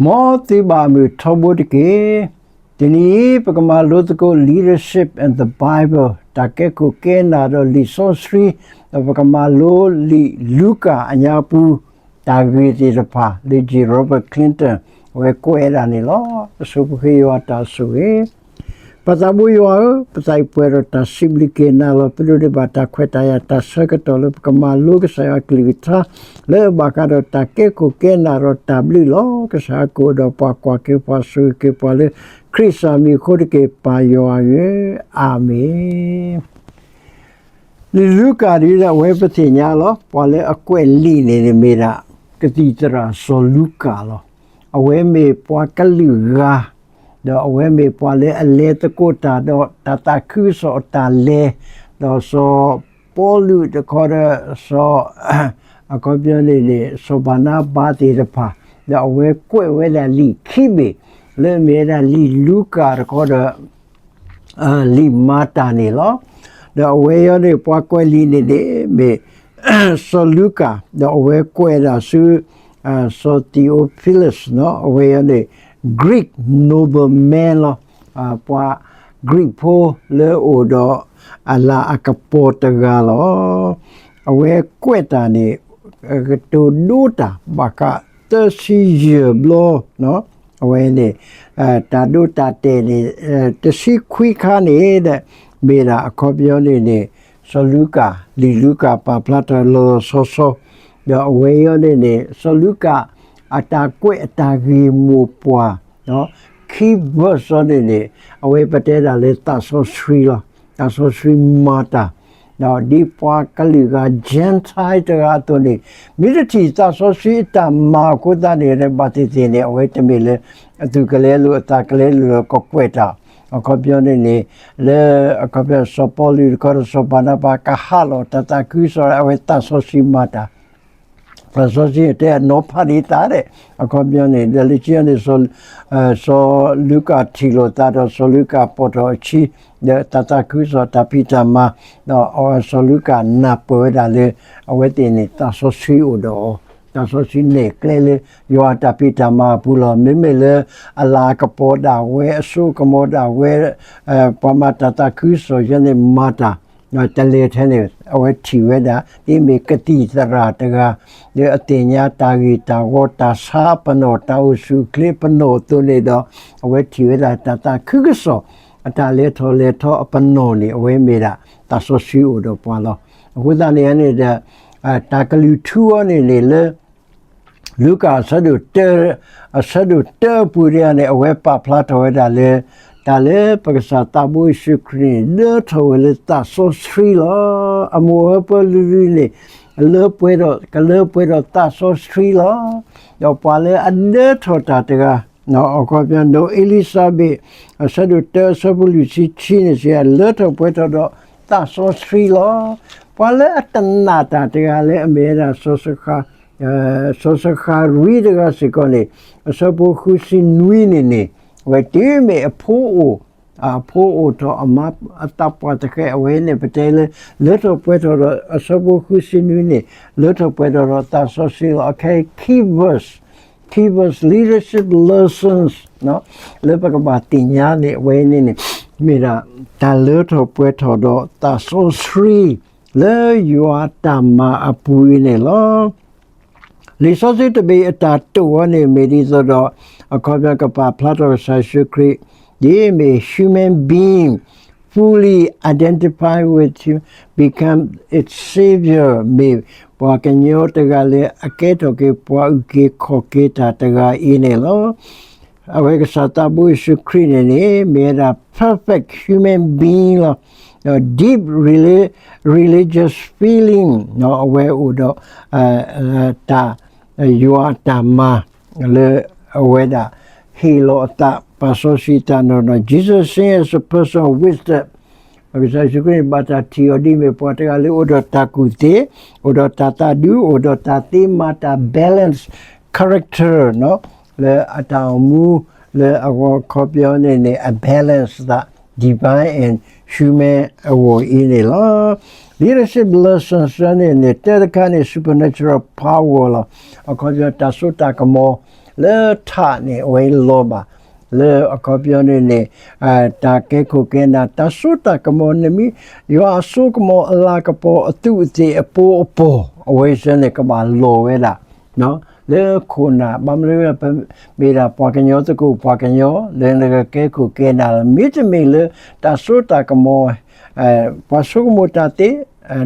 မ်သုဘၣ်မုာ်ထီဘိတက့ၢ်. တနံၤအံၤ ပကမၤလိသကိး Leadership and the Bible တၢ်ကဲခိၣ်ကဲနၢ်ဒီးလံာ်စီဆှံ, ဒီးပကမၤလိလံာ်လူၤကၣ်အညါပူၤ တၢ်ဂ့ၢ်သ့ၣ်တဖၣ် လၢ J Robert Clinton အဝဲကွဲးဒၣ်န့ၣ်လီၤ. အဆိပဃ့ယွၤတၢ်ဆိၣ်ဂ့ၤ ပသးဘိယွၤဧၢ, ပသးအံၤပှဲၤဒီးတၢ်စံးဘျုးက့ၤနၤလီၤ. ပဒိးန့ၢ်ဘၣ်တၢ်ခွဲးတၢ်ယာ်တၢ်ဆၢကတီၢ်လၢပကမၤလိကစၢ်ယွၤအကလုၢ်ကထါ လၢအဘၣ်ဃးဒီးတၢ်ကဲခိၣ်ကဲနၢ်ဒီးတၢ်ဘျုးလီၤ. ကစၢ်ယွၤကအိၣ်ဒီးပှၤ ကွၢ်က့ၤပှၤ ဆိၣ်ဂ့ၤက့ၤပှၤလၢခရံာ်ကစၢ်မံၤအဃိတက့ၢ်, ပၢ်ယွၤဧၢ, အၤမ့ၣ်. လံာ်လူၤကၣ်ဒ်အဝဲပသ့ၣ်ညါလီၤ. ပှၤလၢအကွဲးလံာ်န့ၣ်န့ၣ်မ့ၢ်ဒၣ် ကသံၣ်သရၣ်စီၤလူၤကၣ်လီၤ. အဝဲမ့ၢ်ပှၤကလုာ်ဂၤ, ဒီးအဝဲမ့ၢ်ပှၤလၢအလဲၤသကိးတၢ်ဒီးတၢ်သးခုကစီၣ်အတၢ်လဲၤ, ဒီးစီၤပီလူးတခီဒီး စီၤ အခီပညီန့ၣ်န့ၣ် စီၤဘၤနါဘၤသ့ၣ်တဖၣ်, ဒီးအဝဲကွဲးဝဲဒၣ်လံာ်ခံဘ့ၣ် လၢအမ့ၢ်ဝဲဒၣ်လံာ်လူၤကၣ်တခီဒီး လံာ်မၤတၢ်န့ၣ်လီၤ. ဒီးအဝဲအံၤန့ၣ် ပှၤကွဲးလံာ်န့ၣ်န့ၣ် မ့ၢ် စီၤလူၤကၣ်, ဒီးအဝဲကွဲးဒၣ်ဆူ စီၤ Theophilus အဝဲအံၤန့ၣ် Greek nobleman လီၤ. ပှၤ Greek ဖိလၢအအိၣ်ဒီးအလၤအကပီၤတဂၤလီၤ. အဝဲကွဲးတၢ်န့ၣ် ကတိၤဒိတၢ် ဘၣ်ဃးသၢဆံယဲၢ်ဘျီ, အဝဲန့ၣ် တၢ်ဒိတၢ်တဲာ်န့ၣ် တဆံခွံခါန့ၣ်ဒီး မ့ၢ်ဒၣ်အခီပညီန့ၣ်န့ၣ် စီၤလူၤကၣ်, လံာ်လူၤကၣ်ပာ်ဖျါထီၣ်လီၤလီၤဆီဆီ, ဒီးအဝဲအံၤန့ၣ်န့ၣ် စီၤလူၤကၣ် အတၢ်ကွဲးအတၢ်ဂ့ၢ်မိၢ်ပှၢ် ခံ verse အံၤန့ၣ်န့ၣ် အဝဲပတဲဒၣ်လၢသးစီဆှံလီၤ. သးစီဆှံမၤတၢ်, ဒီးဒ်ပှၤကလုာ်ဂၤ Gentile တဂၤအသိးန့ၣ် မ့ၢ်တထံၣ်သးစီဆှံအတၢ်မၤအဃိသတးန့ၣ် ဘၣ်သ့ၣ်သ့ၣ်န့ၣ် အဝဲတမ့ၢ်လၢ အသူၣ်ကလဲလိာ်အသးကလဲလိာ်ဒီးကကွဲးတၢ်, အခီပညီန့ၣ်န့ၣ် လၢအခီပညီစီၤပီလူးတခီဒီးစီၤဘၤနါဘၤကဟးလီၤတၢ်သးခုကစီၣ် အဝဲသးစီဆှံမၤတၢ် သးစီဆှံတဲအနီၢ်ဖးဒံးသးဒီး အခီပညီန့ၣ် ဒီးလၢခံန့ၣ် စီၤလူၤကၣ်ထံၣ်လိာ်သးဒီး စီၤလူၤကၣ်ပိာ်ထီၣ်အခံ ဒီးတၢ်သးခုကစီၣ်တၢ်ဖံးတၢ်မၤ, ဒီးစီၤလူၤကၣ်နၢ်ပၢၢ်ဝဲဒၣ်လၢ အဝဲသ့ၣ်န့ၣ် သးစီဆှံအိၣ်ဒီးအီၤ, သးစီဆှံနဲၣ်ကျဲလၢ ယွၤအတၢ်ဖံးတၢ်မၤအပူၤလီၤ. မ့မ့ၢ်လၢ အလၤအကပီၤဒၣ်ဝဲ အစိအကမီၤဒၣ်ဝဲ ပှၤမၤတၢ်သးခုကစီၣ်ယဲန့ၣ်မၤတၢ် တလဲၤထဲန့ၣ် အဝဲထံၣ်ဝဲဒၣ် ဒ်မ့ၢ်ကသံၣ်သရၣ်တဂၤ လၢအသ့ၣ်ညါတၢ်ဂ့ၢ်တၢ်ဝီ တၢ်ဆါအပနီၣ် တၢ်အိၣ်ဆူၣ်အိၣ်ချ့အပနီၣ်အသိးန့ၣ်ဒီး အဝဲထံၣ်ဝဲဒၣ်တၢ်သးခုကစီၣ် အတၢ်လဲၤထီၣ်လဲၤထီအပနီၣ်န့ၣ် အဝဲမ့ၢ်ဒၣ်သးစီဆှံအိၣ်ဒီးပှၤလီၤ. အဃိသတးန့ၣ်န့ၣ်ဒီး တၢ်ကလုၢ်ထူအီၤန့ၣ်န့ၣ်လၢ လူၤကၣ်အဆၢဒိၣ်တၢ, အဆၢဒိၣ်တၢအပူၤဒ်န့ၣ် အဝဲပာ်ဖျါထီၣ်ဝဲဒၣ်လၢ တၢ်လၢပကစၢ်သးဘိယ့ၣ်ၡူးခရံာ်န့ၣ် ဒၢထီၣ်ဝဲလၢသးစီဆှံလီၤ. အမိၢ်အၢပၢလုၢ်လုၢ်န့ၣ် လၢပှဲၤဒီး ကလၢပှဲၤဒီးသးစီဆှံလီၤ. ဒီးပှၤလၢအဒၢထီၣ်တၢ်တဂၤ အခီပညီ နီၢ်အ့လံၤစဘ့း အဆၢဒိၣ်တၢ အဆၢဖိလွံၢ်ဆံခံန့ၣ်စ့ၢ် လၢထီၣ်ပှဲၤထီၣ်ဒီးသးစီဆှံလီၤ. ပှၤလၢအတနာ်တၢ်တဂၤလၢအမ့ၢ်ဝဲဒၣ် စီၤစဃၤရံတဂၤစ့ၢ်ကီးန့ၣ် အဆၢဖိဃုဆံနွံန့ၣ်န့ၣ် အဝဲတုၤမ့ၢ်အဖိအိၣ် အဖိအိၣ်ထီၣ်အမါအသးပှၢ်တဃဲး အဝဲန့ၣ် ပတဲလၢ လၢထီၣ်ပှဲၤထီၣ်ဒီး အဆၢဖိဃုဆံနွံန့ၣ် လၢထီၣ်ပှဲၤထီၣ်ဒီးသးစီဆှံလီၤ. အခဲအံၤ key verse, key verse, leadership lessons လၢပကဘၣ်သ့ၣ်ညါန့ၣ် အဝဲန့ၣ်န့ၣ် မ့ၢ်ဒၣ် တၢ်လၢထီၣ်ပှဲၤထီၣ်ဒီးသးစီဆှံ လၢယွၤတၢ်မၤအပူၤအံၤန့ၣ်လီၤ. လံာ်စီဆှံတဘ့ၣ်အတၢ်တိာ်အီၤန့ၣ် မ့ၢ်ဒ်သိးဒီး အခီပညီကပာ်ဖျါထီၣ်ကစၢ်ယ့ၣ်ၡူးခရံာ် ဒ်မ့ၢ် human being, fully identify with him, become its savior မ့ၢ်ပှၤကညီတဂၤလၢအကဲထီၣ်က့ၤပှၤအုၣ်က့ၤခီၣ်က့ၤတၢ်တဂၤအံၤန့ၣ်လီၤ. အဝဲကစၢ်သးဘိယ့ၣ်ၡူးခရံာ်န့ၣ်န့ၣ် မ့ၢ်ဝဲဒၣ် perfect human being လီၤ. deep reli- religious feeling အဝဲအိၣ်ဒီး တၢ် ယွၤအတၢ်မၤ လၢအဝဲဒၣ် ဟ့ၣ်လီၤအသး ပာ်စီဆှံတၢ်နီၢ်နီၢ် Jesus seen as a person of wisdom ကစၢ်ယ့ၣ်ၡူးခရံာ်န့ၣ် ဘၣ်တၢ်ထံၣ်အီၤဒ်မ့ၢ်ပှၤတဂၤလၢအိၣ်ဒီးတၢ်ကူၣ်သ့, အိၣ်ဒီးတၢ်သးဒူ, အိၣ်ဒီးတၢ်သ့မၤတၢ် balance character လၢအတၢ်အိၣ်မူ လၢအဂီၢ်ခီပညီန့ၣ်န့ၣ် အ balance သး divine and human အဂီၢ်အံၤန့ၣ်လီၤ. leadership lessons န့ၣ်န့ၣ် တၢတခါန့ၣ် supernatural power လီၤ. အခီပညီတၢ်စိတၢ်ကမီၤ လၢထးန့ၣ် အဝဲလီၤဘၣ်, လၢအခီပညီန့ၣ်န့ၣ် တၢ်ကဲခိၣ်ကဲနၢ် တၢ်စိတၢ်ကမီၤ နမ့ၢ် ယွၤအစိကမီၤအလၤကပီၤအသူးအသ့ၣ်အပူၤအပီၢ် အဝဲစ့ၢ်န့ၣ် ကဘၣ်လီၤဝဲဒၣ် လၢခိၣ်နၢ် ဘၣ်မနုၤ ပမ့ၢ်ဒၣ်ပှၤကညီသကိးပှၤကညီ လၢနကကဲခိၣ်ကဲနၢ်လီၤ. မ့တမ့ၢ်လၢ တၢ်စိတၢ်ကမီၤ ပှၤဆိကမိၣ်တၢ်သ့,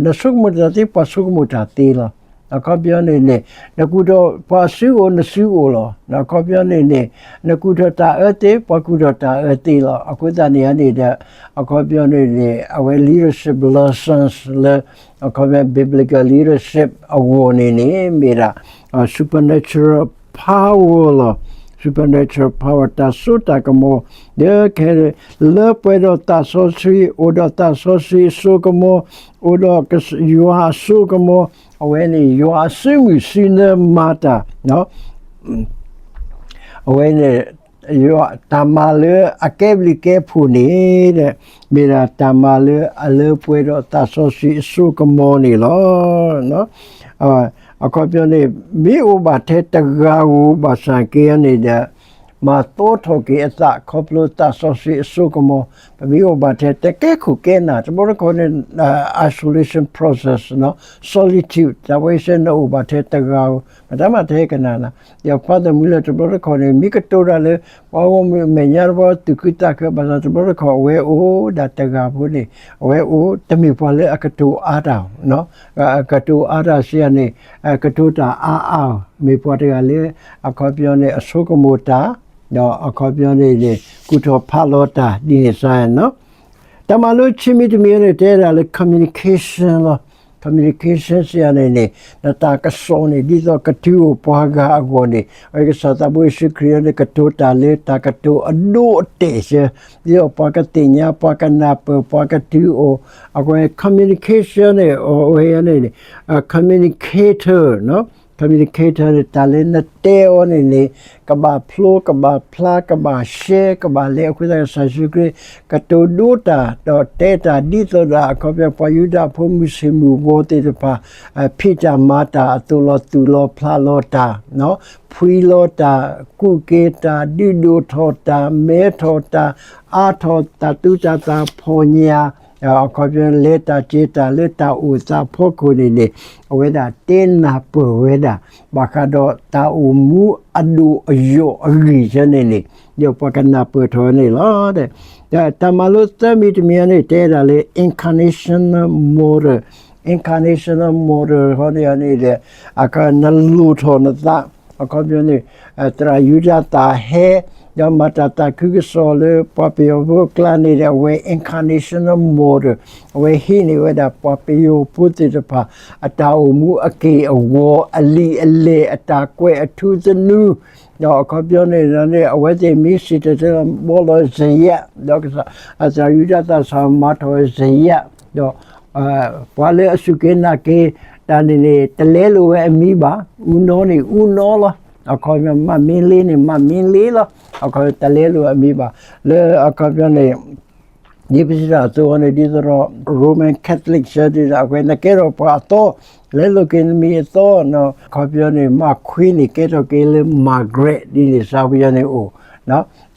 နဆိကမိၣ်တၢ်သ့ ပှၤဆိကမိၣ်တၢ်သ့လီၤ. အခီပညီန့ၣ်န့ၣ် နကူၣ်ထီၣ်ပှၤစုအိၣ် နစုအိၣ်လီၤ. အခီပညီန့ၣ်န့ၣ် နကူၣ်ထီၣ်တၢ်အၢသ့ ပှၤကူၣ်ထီၣ်တၢ်အၢသ့လီၤ. အဃိသတးန့ၣ်န့ၣ်ဒီး အခီပညီန့ၣ်န့ၣ် အဝဲ leadership lessons လၢ အခီပညီ biblical leadership အဂီၢ်န့ၣ်န့ၣ် မ့ၢ်ဒၣ် supernatural power လီၤ. Supernatural power တၢ်စိတၢ်ကမီၤ ဒီးခဲ လၢပှဲၤဒီးသးစီဆှံ အိၣ်ဒီးသးစီဆှံအစိကမီၤ အိၣ်ဒီးယွၤအစိကမီၤ အဝဲန့ၣ် ယွၤအစုမုၢ်စုနၢမၤတၢ် အဝဲန့ၣ် တၢ်မၤလၢအကဲဘျုးကဲဖှိၣ်န့ၣ် မ့ၢ်ဒၣ်တၢ်မၤလၢအလၢပှဲၤဒီးသးစီဆှံအစိကမီၤန့ၣ်လီၤ. အခီပညီန့ၣ် မ့ၢ်အိၣ်ဘၣ်ထဲတဂၤဧိၤဘၣ်ဆၣ်က့န့ၣ်ဒီး မၤသီထီၣ်က့ၤအသးခီဖျိသးစီဆှံအစိကမီၤ ပမ့ၢ်အိၣ်ဘၣ်ထဲတကဲခိၣ်ကဲနၢ် တဘျီတခီၣ်န့ၣ် isolation process, solitude တၢ်ဝဲစ့ၢ်နအိၣ်ဘၣ်ထဲတဂၤဧိၤ မတၤမၤထဲကနၣ်နၤ ယဖးသးမုၢ်လၢတဘျီတခီၣ်န့ၣ် မ့ၢ်ကတိၤတၢ်လၢ ပှၤဂီၢ်မုၢ်အမဲာ်ညါတဘျီ သူၣ်ခုသးခု ဘၣ်ဆၣ်တဘျီတခီၣ် အဝဲအိၣ်ဒၣ်တဂၤဖိန့ၣ် အဝဲအိၣ် တမ့ၢ်ပှၤလၢအကတိၤအါတၢ် ကတိၤအါတၢ်စံးယၤန့ၣ် ကတိၤတၢ်အါအါ မ့ၢ်ပှၤတဂၤလၢ အခီပညီန့ၣ် အဆိကမိၣ်တၢ် ဒီးအခီပညီန့ၣ်န့ၣ် ကူၣ်ထီၣ်ဖးလီၤတၢ်ဒ်န့ၣ်စ့ၢ်န့ၣ် တၢ်မၤလိခံမံၤတမံၤန့ၣ် တဲဒၣ်လၢ communication လီၤ. Communication စံးယၤန့ၣ်န့ၣ် နတၢ်ကစီၣ်န့ၣ် ဒ်သိးကတုၤအိၣ်ပှၤဂၤအဂီၢ်န့ၣ် အဝဲကစၢ်သးဘိယ့ၣ်ၡူးခရံာ်န့ၣ် ကတိၤတၢ်လၢတၢ်ကတိၤအဒိအတဲာ်စ့ၢ် ဒ်သိးပှၤကသ့ၣ်ညါ ပှၤကနၢ်ပၢၢ် ပှၤကတုၤအိၣ် အဝဲ communication န့ၣ် အဝဲန့ၣ် communicator communicator န့ၣ် တၢ်လၢနတဲအီၤန့ၣ်န့ၣ် ကဘၣ်ဖျိ ကဘၣ်ဖျါ ကဘၣ်ရှဲ ကဘၣ်လဲၤ အဃိသတးကစၢ်ယ့ၣ်ၡူးခရံာ် ကတိၤဒိတၢ် ဒီးတဲတၢ်ဒ်သိးဒီး အခီပညီ ပှၤယူဒၤဖိမုၢ်ဆ့ၣ်မုၢ်ဂီၤသ့ၣ်တဖၣ် ဖံးတၢ်မၤတၢ် အသိးလီၤသူၣ်လီၤဖျးလီၤတၢ် ဖှံလီၤတၢ် ကူးက့ၤတၢ် ဒုးဒိၣ်ထီၣ်တၢ် မဲထီၣ်တၢ် အါထီၣ်တၢ်သူတၢ်သၣ်ဖီၣ်ညၣ် အခီပညီ လဲၤတၢ်က့ၤတၢ်လၢတၢ်အိၣ်သးဖီခိၣ်န့ၣ်န့ၣ် အဝဲဒၣ်တဲနၢ်ပၢၢ်ဝဲဒၣ် ဘၣ်ဃးဒီးတၢ်အိၣ်မူအဒိၣ်အယိာ်အဂ့ၢ်စ့ၢ်န့ၣ်န့ၣ် ဒီးပှၤကနၢ်ပၢၢ်ထီၣ်န့ၣ်လီၤ. တၢ်မၤလိသၢမံၤတမံၤန့ၣ် တဲဒၣ်လၢ incarnational model, incarnational model ဟီဒ်န့ၣ်ဒီး အခါနလိၣ်ထီၣ်နသး အခီပညီန့ၣ် သရၣ်ယူဒၤသၣ်ဟဲ ဒီးမၤတၢ်သးခုကစီၣ်လၢပှၤပယီၤဖိအကျါန့ၣ်ဒီး အဝဲ incarnational model အဝဲဟံးန့ၢ်ဝဲဒၣ်ပှၤပယီၤဖိသ့ၣ်တဖၣ် အတၢ်အိၣ်မူအက့ၢ်အဂီၤ အလံာ်အလဲၢ် အတၢ်ကွဲးအထူသနူ ဒီးအခီပညီန့ၣ်န့ၣ် အဝဲသ့ၣ်မ့ၢ်စံၣ်တဲၤတဲလီၤဘီလီၤစယး ဒီးကစၢ်သရၣ်ယူဒၤသၣ်စ့ၢ်မၤထီၣ်ဝဲစယး ဒီး ပှၤလၢအစူၢ်က့ၤနာ်က့ၤတၢ်န့ၣ်န့ၣ် တလဲလိာ်ဝဲအမံၤဘၣ်, အူနီၢ်န့ၣ် အူနီၢ်လီၤ. အခီပညီ မၤမ့ၢ်လ့န့ၣ် မၤမ့ၢ်လ့လီၤ. အခီပညီ တလဲလိာ်အမံၤဘၣ်. လၢအခီပညီန့ၣ် ဒ်ပစံးတၢ်အသိးန့ၣ် ဒ်သိးဒီး Roman Catholic စ့ၢ်ဒ်န့ၣ် အဝဲ နကဲထီၣ်ပှၤအသီ, လဲလိာ်က့ၤနမံၤအသီ, အခီပညီန့ၣ် မၤခွ့န့ၣ် ကဲထီၣ်က့ၤလၢ Margaret ဒ်န့ၣ် စ့ၢ်ပယီၤန့ၣ်အိၣ်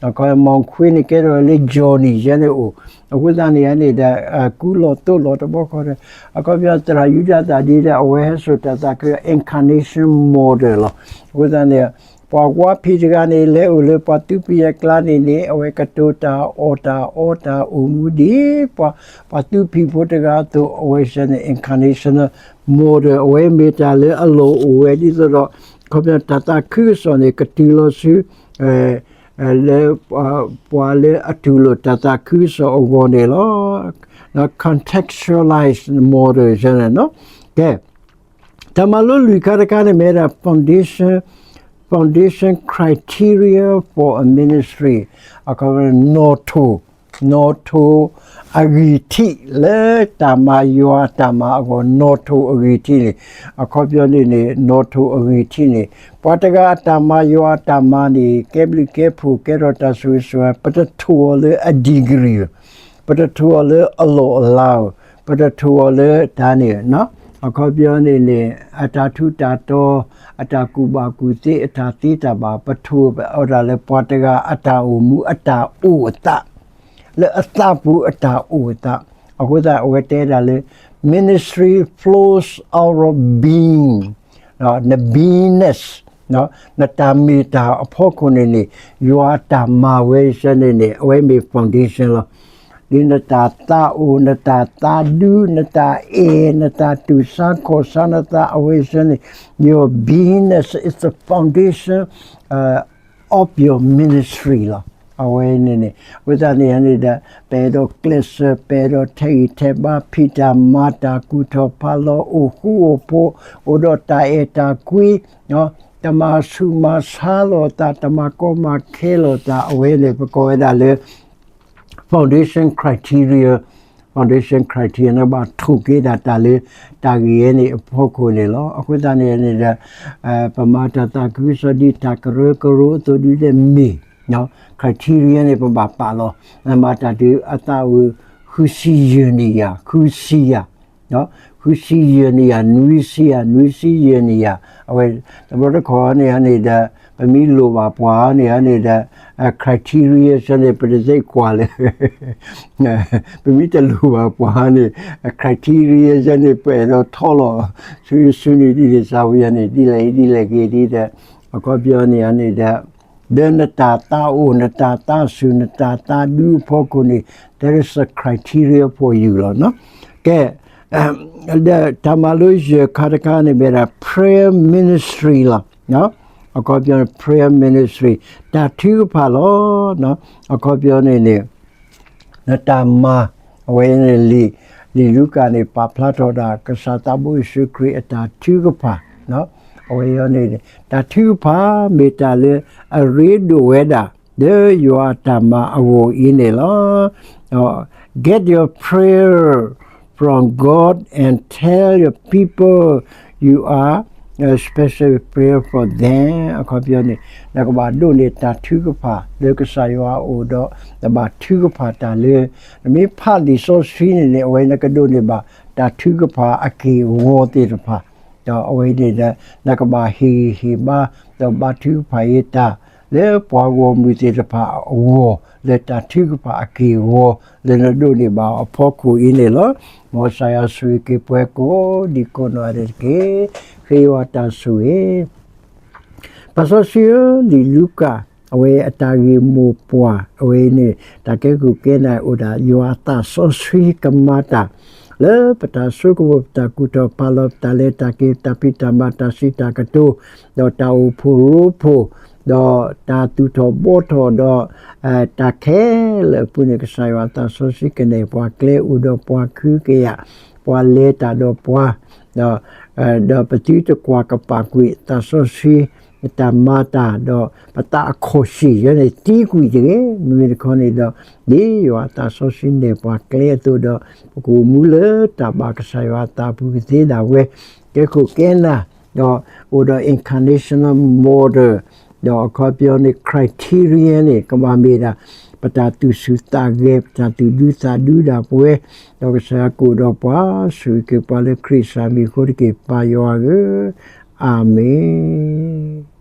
အခီပညီ မၤခွ့န့ၣ် ကဲထီၣ်လၢ Johnny ယဲန့ၣ်အိၣ်, အဃိသတးန့ၣ်န့ၣ်ဒီး ကူလီၤသိးလီၤတဘျီဃီဒီး အခီပညီ သရၣ်ယူဒၤသၣ်ဒ်ဒီး အဝဲဟဲစိာ်တၢ်သးခု incarnation model လီၤ. အဃိသတးန့ၣ် ပှၤဝါဖံးတဂၤန့ၣ် လဲၤအိၣ်လၢပှၤသူဖံးအကျါန့ၣ်န့ၣ် အဝဲကတိၤတၢ်အီၣ်တၢ်အီတၢ်အိၣ်မူဒ်ပှၤ ပှၤသူဖံးဖိတဂၤအသိး အဝဲစ့ၢ်န့ၣ် incarnation model အဝဲမ့ၢ်တၢ်လၢအလီၢ်အိၣ်ဝဲဒ်သိးဒီး အခီပညီ တၢ်သးခုကစီၣ်န့ၣ် ကတုၤလီၤဆူ လၢ ပှၤလၢအတူၢ်လိာ်တၢ်သးခုကစီၣ်အဂီၢ်န့ၣ်လီၤ. contextualize model န့ၣ် ကဲ တၢ်မၤလိလွံၢ်ခါတခါန့ၣ် မ့ၢ်ဝဲဒၣ် foundation, foundation criteria for a ministry အခီပညီ နီၣ်ထိၣ်, နီၣ်ထိၣ်အဂံၢ်ထံး လၢတၢ်မၤယွၤတၢ်မၤအဂီၢ် နီၣ်ထိၣ်အဂံၢ်ထံးန့ၣ် အခီပညီန့ၣ်န့ၣ် နီၣ်ထိၣ်အဂံၢ်ထံးန့ၣ် ပှၤတဂၤအတၢ်မၤယွၤအတၢ်မၤန့ၣ် ကဲဘျုးကဲဖှိၣ် ကဲထီၣ်တၢ်ဆိၣ်ဂ့ၤဆိၣ်ဝါ ပတထိၣ်အီၤလၢအ degree ပတထိၣ်အီၤလၢအလီၢ်အလၤဧိၤ, ပတထိၣ်အီၤလၢတၢ်န့ၣ် အခီပညီန့ၣ်န့ၣ် အတၢ်ထူးတၢ်တီၤ, အတၢ်ကူၣ်ဘၣ်ကူၣ်သ့, အတၢ်သ့တၢ်ဘၣ်, ပထိၣ်အီၤဒၣ်လၢပှၤတဂၤအတၢ်အိၣ်မူအတၢ်အိၣ်အသး, လၢအသးပူၤအတၢ်အိၣ်အသး, အဃိသတးအဝဲတဲဒၣ်လၢ ministry flows out of being, န beingness, နတၢ်မ့ၢ်တၢ်အဖီခိၣ်န့ၣ်န့ၣ် ယွၤအတၢ်မၤဝဲစ့ၢ်န့ၣ်န့ၣ် အဝဲမ့ၢ် foundation လီၤ. ဒ်နတၢ်သးအိၣ်, နတၢ်သးဒူ, နတၢ်အဲၣ်, နတၢ်တူၢ်ဆါခီၣ်ဆါနသး အဝဲစ့ၢ်န့ၣ် your beingness is the foundation of your ministry လီၤ. အဝဲန့ၣ်န့ၣ် အဃိသတးန့ၣ်န့ၣ်ဒီး ပအဲၣ်ဒိးကျဲးစၢး, ပအဲၣ်ဒိးထဲးဂံၢ်ထဲးဘါ, ဖံးတၢ်မၤတၢ်, ကူၣ်ထီၣ်ဖးလီၤ, အိၣ်ဃူအိၣ်ဖိး, အိၣ်ဒီးတၢ်အဲၣ်တၢ်ကွံ, တမၤဆူးမၤဆါလိာ်သး, တမၤကီမၤခဲလိာ်သး, အဝဲန့ၣ် ပကိးဝဲဒၣ်လၢ foundation criteria, foundation criteria န့ၣ် ဘၣ်ထိၣ်က့ၤဒၣ်တၢ်လၢ တၢ်ဂ့ၢ်ဝဲန့ၣ်အဖီခိၣ်န့ၣ်လီၤ. အဃိသတးန့ၣ်န့ၣ်ဒီး ပမၤတၢ်သးခုကစီၣ်ဒ်တၢ်ကရၢကရိအသိးဒ်လဲၣ်မ့ၢ် criteria န့ၣ် ပဘၣ်ပာ်လီၤ. နမၤတၢ်တုၤအသးဝံၤ ဃုဆံယဲၢ်နံၣ်ယၤ, ဃုဆံယဲၢ်, ဃုဆံယဲၢ်နံၣ်ယၤ, နွံဆံယဲၢ်, နွံဆံယဲၢ်နံၣ်ယၤ, အဝဲ တဘျီတခီၣ်န့ၣ်န့ၣ်ဒီး ပမ့ၢ်လိၣ်ဘၣ်ပှၤန့ၣ်န့ၣ်ဒီး criteria စ့ၢ်န့ၣ် ပတသ့ကွၢ်လၢ ပမ့ၢ်တလိၣ်ဘၣ်ပှၤန့ၣ် criteria စ့ၢ်န့ၣ် ပအဲၣ်ဒိးထီလီၤ ဆူဆူန့ၣ်ဒ်န့ၣ် သးဝံၤယၤန့ၣ် ဒ်လဲၣ်ဒ်လဲၣ်ဂ့ၤဒ်ဒီး အခီပညီန့ၣ်န့ၣ်ဒီး လၢနတၢ်သးအိၣ်, နတၢ်သးဆူၣ်, နတၢ်သးဒူအဖီခိၣ်န့ၣ် there is a criteria for you လီၤ. ကဲ ဒီးတၢ်မၤလိယဲၢ်ခါတခါန့ၣ် မ့ၢ်ဒၣ် prayer ministry လီၤ. အခီပညီန့ၣ် prayer ministry တၢ်ထုကဖၣ်လီၤ. အခီပညီန့ၣ်န့ၣ် နတၢ်မၤ အဝဲန့ၣ်လံာ် လံာ်လူၤကၣ်န့ၣ် ပာ်ဖျါထီၣ်ဒၣ် ကစၢ်သးဘိယ့ၣ်ၡူးခရံာ်အတၢ်ထုကဖၣ် အဝဲန့ၣ် တၢ်ထုကဖၣ်မ့ၢ်တၢ်လၢအရ့ဒိၣ်ဝဲဒၣ် လၢယွၤအတၢ်မၤအဂီၢ်အံၤန့ၣ်လီၤ. Get your prayer from God and tell your people you are specially prayer for them အခီပညီန့ၣ် နကဘၣ်ဒိးန့ၢ်တၢ်ထုကဖၣ်လၢကစၢ်ယွၤအအိၣ်ဒီး နဘၣ်ထုကဖၣ်တၢ်လၢ နမ့ၢ်ဖးလံာ်စီဆှံန့ၣ်န့ၣ် အဝဲနကဒိးန့ၢ်ဘၣ်တၢ်ထုကဖၣ်အက့ၢ်အဂီၤသ့ၣ်တဖၣ် ဒီးအဝဲန့ၣ်ဒီး နကဘၣ်ဟ့ၣ်ဂံၢ်ဟ့ၣ်ဘါ ဒီးဘါထုကဖၣ်အံၤတၢ် လၢပှၤဂီၢ်မုၢ်သ့ၣ်တဖၣ်အဂီၢ် လၢတၢ်ထုကဖၣ်အက့ၢ်အဂီၤ လၢနဒိးန့ၢ်ဘၣ်အဖီခိၣ်အံၤန့ၣ်လီၤ. မ်ကစၢ်ယွၤဆိၣ်ဂ့ၤက့ၤပှၤကိးဒံကိးနီၢ်ဂၤဒဲးတက့ၢ်. ဃ့ယွၤတၢ်ဆိၣ်ဂ့ၤ ပၢ်စီဆှံဧၢ, လံာ်လူၤကၣ် အဝဲအတၢ်ဂ့ၢ်မိၢ်ပှၢ် အဝဲန့ၣ် တၢ်ကဲခိၣ်ကဲနၢ်အိၣ်ဒၣ် ယွၤအသးစီဆှံကမၤတၢ် လၢပတၢ်ဆိကမိၣ် ပတၢ်ကူၣ်ထီၣ်ဖးလီၤ ပတၢ်လဲၤတၢ်က့ၤ ပတၢ်ဖံးတၢ်မၤ တၢ်စံးတၢ်ကတိၤ ဒီးတၢ်အိၣ်ဖှိၣ်ရိဖှိၣ် ဒီးတၢ်သူၣ်ထီၣ်ဘှီထီၣ်ဒီး တၢ်ခဲလၢာ်အပူၤန့ၣ် ကစၢ်ယွၤအသးစီဆှံကနဲၣ်ပှၤကျဲ အိၣ်ဒီးပှၤ ခုကယာ် ပှၤလဲၤတၢ်ဒီးပှၤ ဒီး ဒီးပသုတကွၢ်ကပာ်ကွံာ်သးစီဆှံ တၢ်မၤတၢ်ဒီး ပသးအခီၣ်ဆံၣ်ယဲန့ၣ် သံကွံာ်တဂ့ၤ. မ့မ့ၢ်တခီန့ၣ်ဒီး ဒ်ယွၤအသးစီဆှံနဲၣ်ပှၤကျဲအသိးဒီး ပကအိၣ်မူလၢတၢ်ဘၣ်ကစၢ်ယွၤအသးပူၤကသ့ဒၣ်ဝဲ ကဲခိၣ်ကဲနၢ် ဒီးအိၣ်ဒီး incarnational model ဒီးအခီပညီန့ၣ် criteria န့ၣ် ကဘၣ်မ့ၢ်ဒၣ် ပတၢ်သူၣ်ဆူၣ်သးဂဲၤ ပတၢ်သူၣ်ဒူသးဒူဒၣ်ပဝဲ ဒီးကစၢ်ယွၤကအိၣ်ဒီးပှၤ ဆိၣ်ဂ့ၤက့ၤပှၤလၢခရံာ်စၢ်မံၤအဃိတက့ၢ် ပၢ်ယွၤဧၢ, အၤမ့ၣ်.